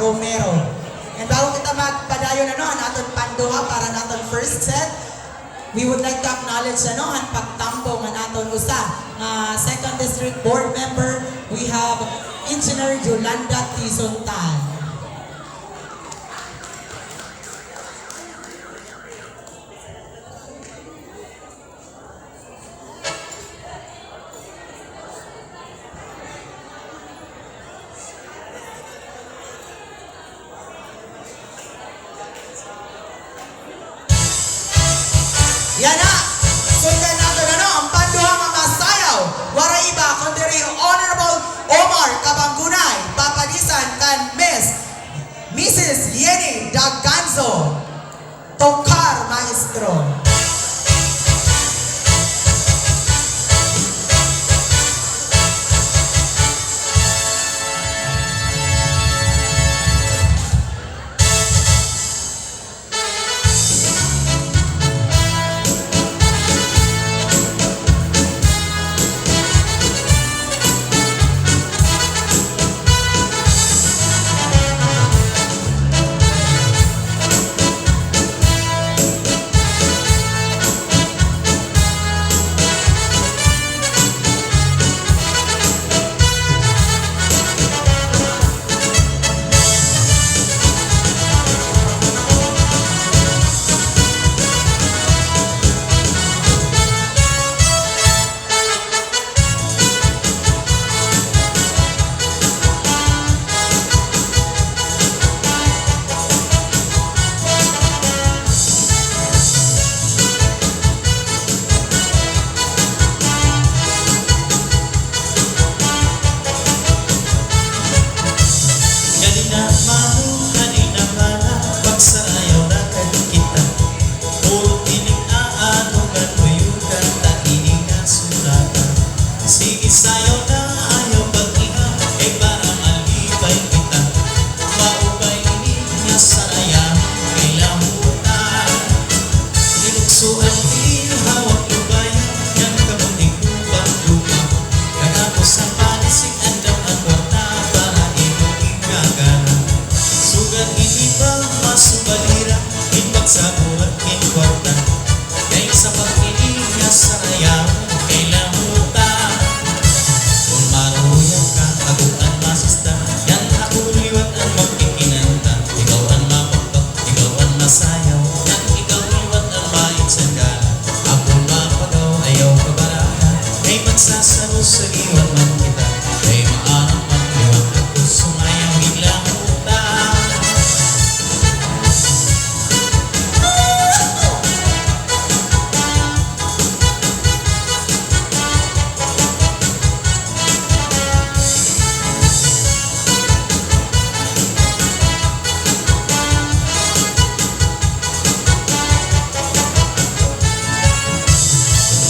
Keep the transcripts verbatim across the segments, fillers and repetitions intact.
Romero. And bago kita magpadayon, ano, han aton panduha para han aton first set, we would like to acknowledge, ano, an pagtampo han aton usa nga Second District Board Member. We have Engineer Yolanda Tizontan. Yana, sundan naton, ano, an panduha nga masayaw. Waray iba kundi hi Honorable Omar Cabangunay, papadisan kan Miss, Missus Yenny Daganzo. Tokar, maestro. Kanina mano, kanina mala, pagsarayaw na kay kita. Puro ini nga aadungan, uyukan ta ini nga sulatan. Sige, sayaw na, ayaw pag-iha, kay para malipay kita. Maupay ini nga sarayaw, kay lahuta. Inukso an hawak lubayan, yan kamo tigdupa-dupa. Katapos an palisig, andam an kwarta para imo igagana. Sugad ini pa, masubalira, in pagsaburat, in kwarta. Kay sa pag-ini nga sarayaw, kay lahuta. Kon maruyag ka, ako an masista, yan ako liwat an magkikinanta. Ikaw an mapakpak, ikaw an masayaw, yan ikaw liwat an mainsagana. Ako mapagaw, ayaw kabaraka, kay magsasaro sa liwat man kita. Kay maaram man liwat ako sumayaw, hinlahuta.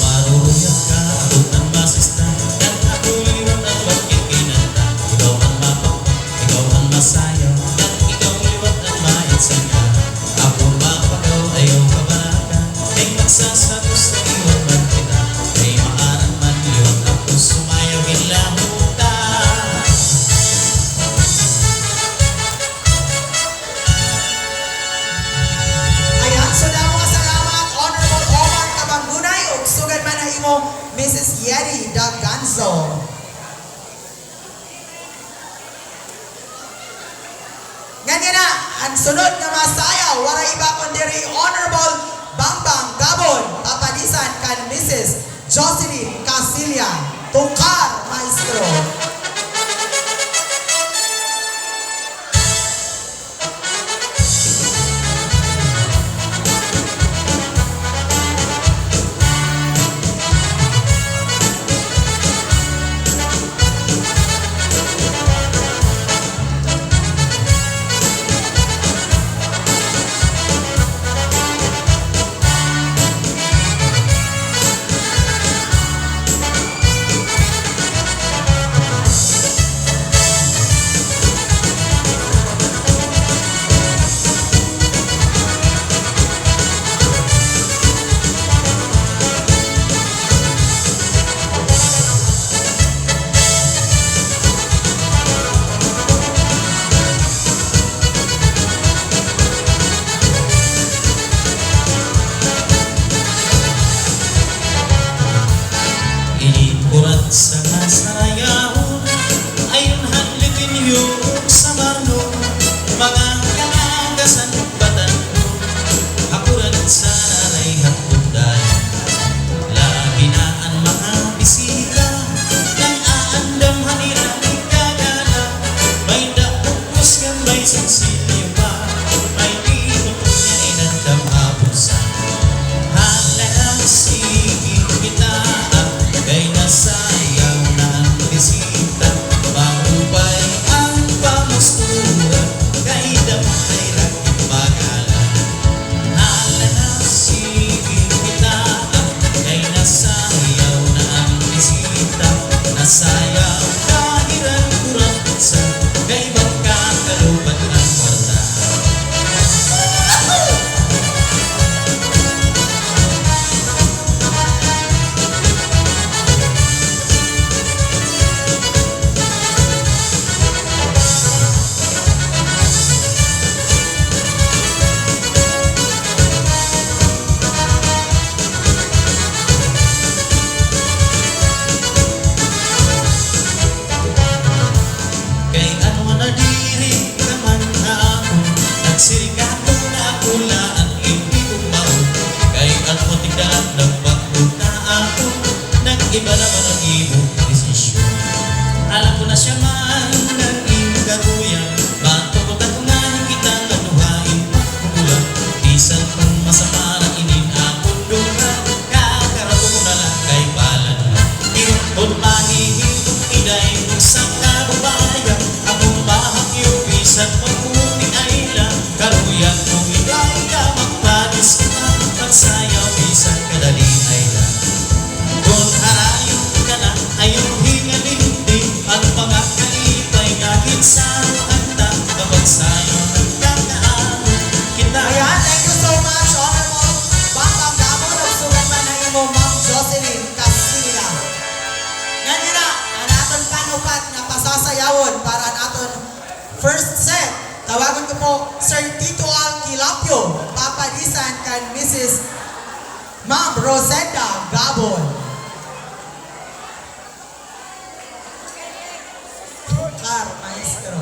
Maruyag ka, ako an masista, kan ako liwat an magkikinanta. Ikaw an mapakpak, ikaw an masayaw, kan ikaw liwat an mainsagana. Ako mapagaw, ayaw kabaraka, kay magsasaro sa liwat man kita, kay maaram man liwat ako sumayaw, hinlahuta. Ayan, so damo nga salamat, Honorable Omar Cabangunay, ug sugad man ha imo, Missus Yenny Daganzo. Ngan yana, an sunod nga masayaw, waray iba kundi hi Honorable Bangbang Gabon, papadisan kan Missus Jocelyn Casilla, tukar, maestro. Iba naman an imo desisyon. Alam ko na siya man an imo kaguya. Matugot ako nga kita nga duha in pagkukulang. Bisan kon masama na inin akon duha, kakarabo ko na la kay palad na. Pero kon mahihimo iday mo sa kababaya, akon bahagyo bisan maputi ay la. Kaluya ko iday ka magpadiskuha, magsayaw bisan kadali ay la. Kon harayo ka na, ayaw hingalindi, an mga kaipay nga ginsaroan ta, kapagsayaw nagkakaamo kita. Ayan, thank you so much, Honorable Bambang Gabon, ug sugad man an imo Ma'am Jocelyn Casilla. Nganhi na an aton panupat nga pasasayawon para an aton first set. Tawagon ko po Sir Tito Al Quilapio, papadisan kan Missus Ma'am Rosenda Gabon. Kar, maestro.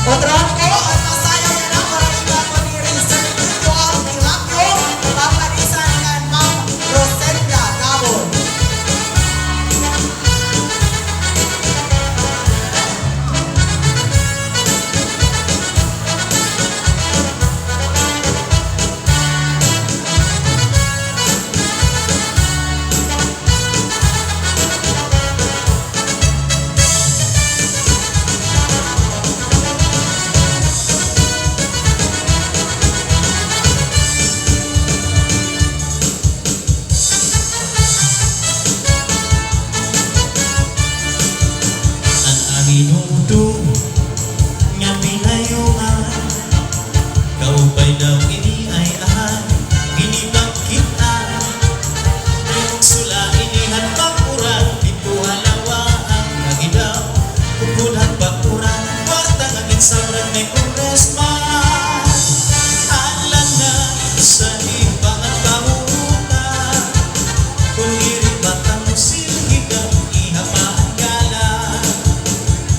Otro ko, an masayaw yana, waray iba kundi Sir Tito Al Quilapio, papadisan kan Ma'am Rosenda Gabon. An amin uto nga pinayungan, kaupay daw ini ay ahan, ini pagkit-an. Ay magsula ini han pag-uran, didto ha lawaan nga gidaw. Upod han pag-uran, kwarta nga ginsabran ni Congressman. Hadlan na sa iba nga pamumuta. Kon diri pa ta mosilhig, iha pa an gala.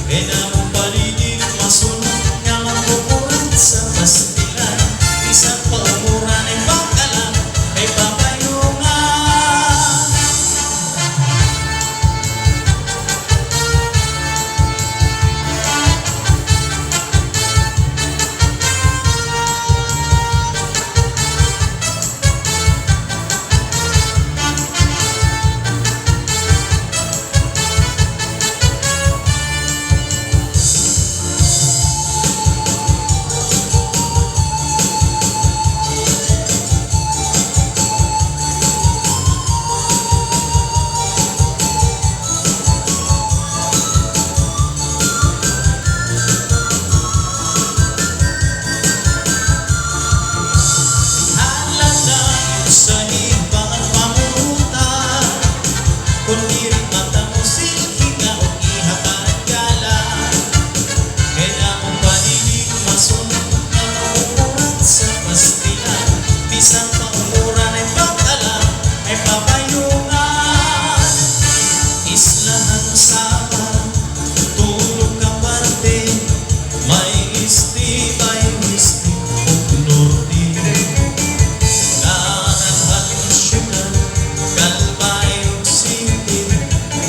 Kay damo pa didi masunod nga mag-ukuran sa pastilan. Bisan pa umuran ay pag-alam kay papayungan. Hadlan na sa iba nga pamumuta, kon diri pa ta mosilhig nga ug iha pa an gala. Kay damo pa didi masunod nga mag-ukuran sa pastilan. Bisan pa umuran ay pag-alam, ay papayungan. Isla han Samar, tulo ka parte, may este, may weste, ug norte. Naaran han syudad, Calbayog City,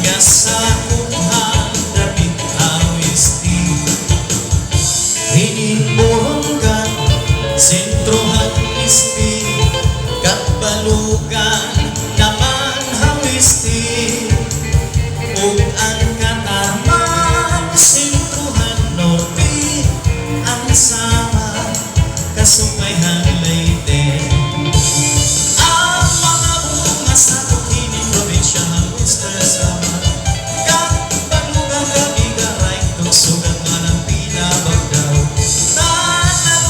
nga sakop han dapit ha weste. Hini Borongan, sentro han este, Catbalogan naman ha weste, ug an Catarman, sentro han norte, an Samar, kasubay han Leyte. An mga buong nga sakop hini probinsya han Western Samar, Catbalogan, Cadiga, Raytog, sugad man an Pina, Bagdao, Tanay,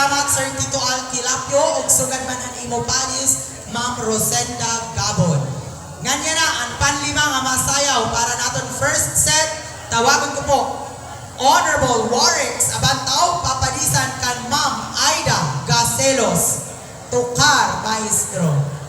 Salamat, Sir Tito Al Quilapio, ug sugad man an imo palis, Ma'am Rosenda Gabon. Ngan yana an panlima nga masayaw para naton first set, tawagon ko po, Honorable Warix Abantaw, papadisan kan Ma'am Aida Gacelos. Tukar, maestro.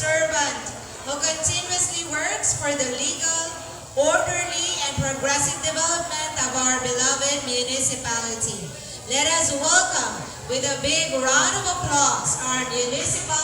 servant who continuously works for the legal, orderly, and progressive development of our beloved municipality. Let us welcome with a big round of applause our municipal